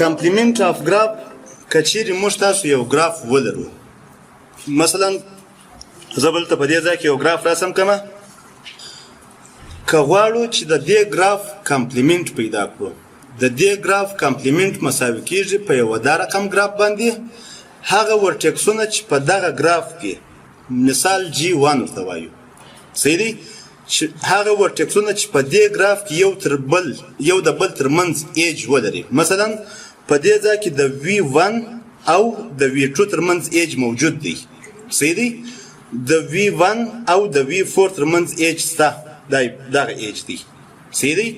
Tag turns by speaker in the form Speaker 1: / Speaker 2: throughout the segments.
Speaker 1: Complement of graph، که چیرې موږ تاسو یو ګراف ولرو، مثلا زه بل ته په دې ځای کې یو ګراف رسم کړم، که غواړو چې د دې ګراف complement پیدا کړو، د دې ګراف complement مساوي کیږي په یوه دا رقم ګراف باندې. هغه vertex ونه چې په دغه ګراف کې، مثال G1 ورته وایو، صحیح دی، چې هغه vertex ونه چې په دې ګراف کې یو تر بل یو د بل تر منځ edge ولري، مثلا په دې ځای کې د V1 او د V2 تر منځ edge موجود دی، صحیح دی، د V1 او د V4 تر منځ edge شته، دا دغه edge دی، صحیح دی،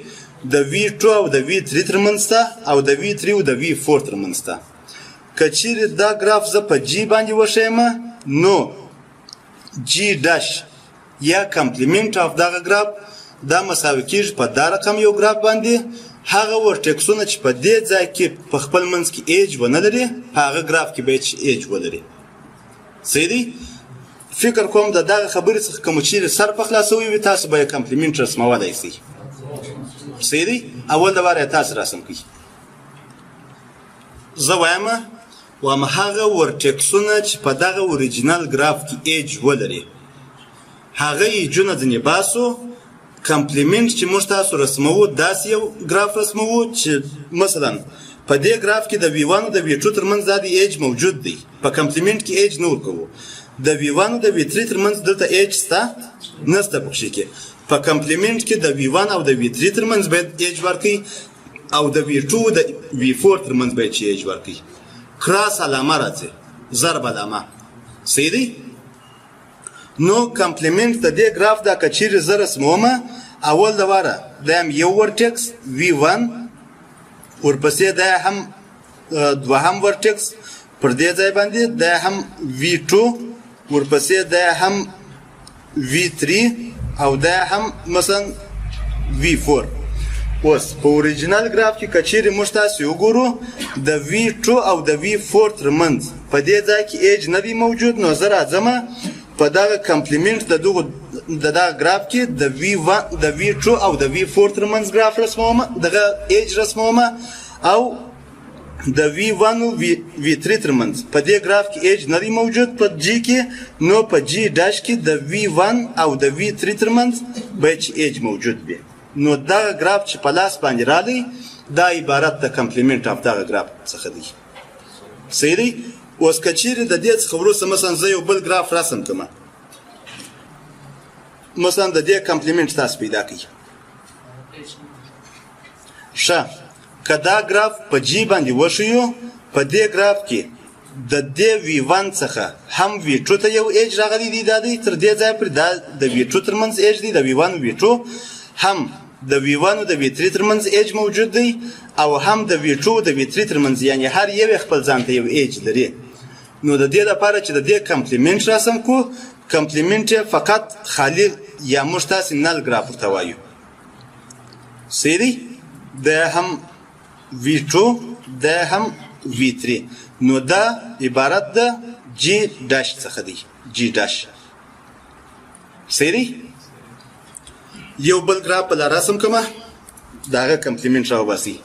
Speaker 1: د V2 او د V3 تر منځ شته او د V3 او د V4 تر منځ شته. که چیرې دا ګراف زه په G باندې وښیم، نو G dash یا complement of دغه ګراف دا مساوي کیږي په دا رقم یو ګراف باندې. هغه vertex ونه چې په دې ځای کې په خپل منځ کې edge ونه لري، په هغه ګراف کې به چې edge ولري. صحیح دی؟ فکر کوم د دغه خبرې څخه که مو چیرې سر په خلاصوي وي، تاسو به یې complement رسمولی شئ. صحیح دی؟ اول د واره یې تاسو رسم کړئ. زه وایم هغه vertex ونه چې په دغه original ګراف کې edge ولري، هغه edge ونه ځنې باسو. complement چې موږ تاسو رسموو، داسې یو ګراف رسموو چې مثلا په دې ګراف کې د V1 او د V2 ترمنځ دا د edge موجود دی، په complement کې edge نه ورکوو. د V1 او د V3 ترمنځ دلته edge شته؟ نشته پکښې کې. په complement کې د V1 او د V3 ترمنځ باید edge ورکړي او د V2 د V4 ترمنځ باید چې edge ورکړي. Cross علامه راځي، ضرب علامه، صحیح دی؟ نو complement د دې ګراف دا که چیرې زه رسموم، اول د واره دا هم یو vertex V1، ورپسې دا هم دوهم vertex پر دې ځای باندې دا هم V2، ورپسې دا هم V3 او دا هم مثلا V4. اوس په original ګراف کې که چیرې موږ تاسو وګورو، د V2 او د V4 ترمنځ په دې ځای کې edge نه دی موجود. نو زه راځم په دغه complement د دغه د دغه ګراف کې د V1، د V2 او د V4 ترمنځ ګراف رسموم، دغه edge رسموم، او د V1 او V3 ترمنځ په دې ګراف کې edge نه دی موجود په G کې. نو په G dash کې د V1 او د V3 ترمنځ باید چې edge موجود وي. نو دغه ګراف چې په لاس باندې راغی، دا عبارت د complement of دغه ګراف څخه دی. صحیح دی؟ اوس که چیرې د دې څخه وروسته مثلا زه یو بل ګراف رسم کړم، مثلا د دې complement تاسو پیدا کړئ. ښه، که دا ګراف په G باندې وښیو، په دې ګراف کې د دې V1 څخه هم V2 ته یو edge راغلی دی، دا دی تر دې ځای پورې، دا د V2 ترمنځ edge دی، د V1 V2، هم د V1 او د V3 ترمنځ edge موجود دی او هم د V2 او د V3 ترمنځ، یعنی هر یو خپل ځان ته یو edge لري. نو د دې لپاره چې د دې complement رسم کو، complement یې فقط خالی یا موږ تاسې null ګراف ورته وایو. صحیح دی؟ دا هم V2، دا هم V3. نو دا عبارت د G dash څخه دی، G dash. صحیح دی؟ یو بل ګراف په رسم کومه، د هغه complement راوباسي.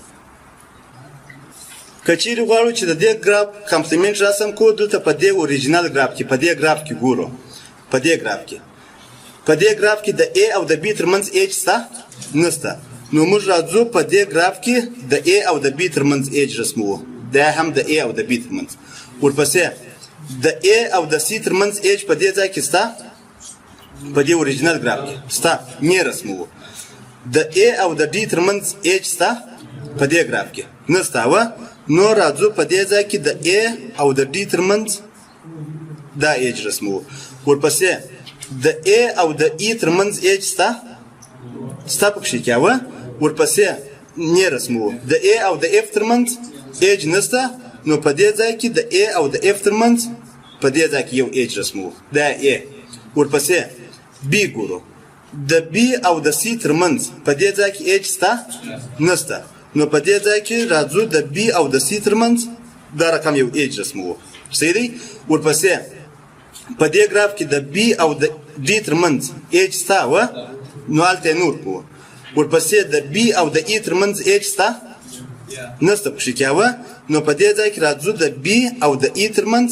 Speaker 1: که چیرې غواړو چې د دې ګراف complement رسم کو، دلته په دې original ګراف کې، په دې ګراف کې ګورو، په دې ګراف کې د A او د B ترمنځ edge شته؟ نشته. نو موږ راځو په دې ګراف کې د A او د B ترمنځ edge رسموو، دا هم د A او د B ترمنځ. ورپسې د A او د C ترمنځ edge په دې ځای کې شته؟ په دې original ګراف کې شته؟ نه رسموو. د A او د D ترمنځ edge شته؟ په دې ګراف کې نشته و. نو راځو په دې ځای کې د A او د D ترمنځ دا edge رسموو. ورپسې د A او د E ترمنځ edge شته؟ شته پکښې کې وه. ورپسې نه رسموو. د A او د F ترمنځ edge نشته. نو په دې ځای کې د A او د F ترمنځ په دې ځای کې یو edge رسموو، دا A. ورپسې B ګورو، د B او د C ترمنځ په دې ځای کې edge شته؟ نشته. نو په دې ځای کې راځو د B او د C ترمنځ دا رقم یو edge رسموو. صحیح دی؟ ورپسې په دې ګراف کې د B او د D ترمنځ edge شته وه، نو هلته یې نور کوو. ورپسې د B او د E ترمنځ edge شته؟ نشته پکښې کې. اوه، نو په دې ځای کې راځو د بي او د ای ترمنځ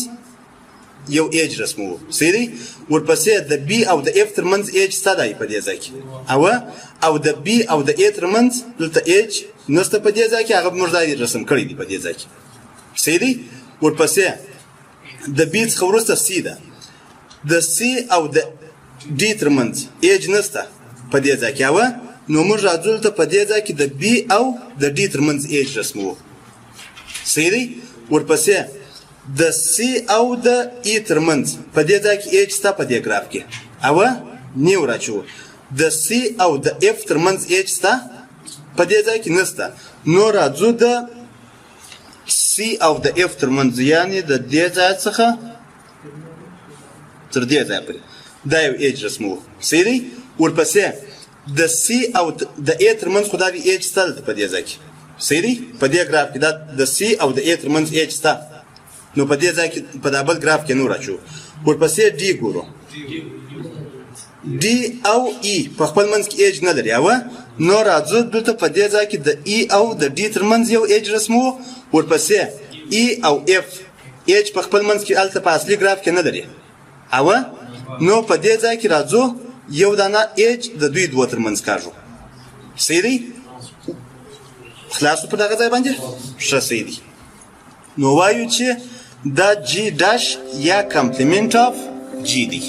Speaker 1: یو ایج رسموو. صحیح دی. ورپسې د بي او د اف ترمنځ ایج شته دی په دې ځای کې. اوه، او د بي او د ای ترمنځ دلته ایج نشته په دې ځای کې، هغه موږ دا رسم کړی دی په دې ځای کې. صحیح دی. ورپسې د بي څخه وروسته سي ده، د سي او د ډي ترمنځ ایج نشته په دې ځای کې. اوه، نو موږ راځو دلته په دې ځای کې د بي او د ډي ترمنځ ایج رسموو. صحیح دی. ورپسې د سی او د ای ترمنځ په دې ځای کې ایج شته په دې ګراف کې. اوه، نیو راچوو. د سی او د اف ترمنځ ایج شته په دې ځای کې؟ نشته. نو راځو د سی او د اف ترمنځ، یعنی د دې ځای څخه تر دې ځای پورې دا یو ایج رسموو. صحیح دی. ورپسې د سی او د ای ترمنځ خو دا دی ایج شته دلته په دې ځای کې. صحیح دی. په دې ګراف کې دا د سی او د ای ترمنځ ایج شته، نو په دې ځای کې په دا بل ګراف کې نور اچو. ورپسې ډي ګورو، ډي او ای په خپل منځ کې ایج نه لري. اوه، نو راځو دلته په دې ځای کې د ای او د ډي ترمنځ یو ایج رسموو. ورپسې ای او اف ایج په خپل منځ کې هلته په اصلي ګراف کې نه لري. اوه، نو په دې ځای کې راځو یو دانه ایج د دوی دوه ترمنځ کاږو. صحیح دی. خلاص په دغه ځای باندې؟ ښه، صحیح دی. نو وایو چې دا جی ډش یا کمپلیمنټ اف جی دی.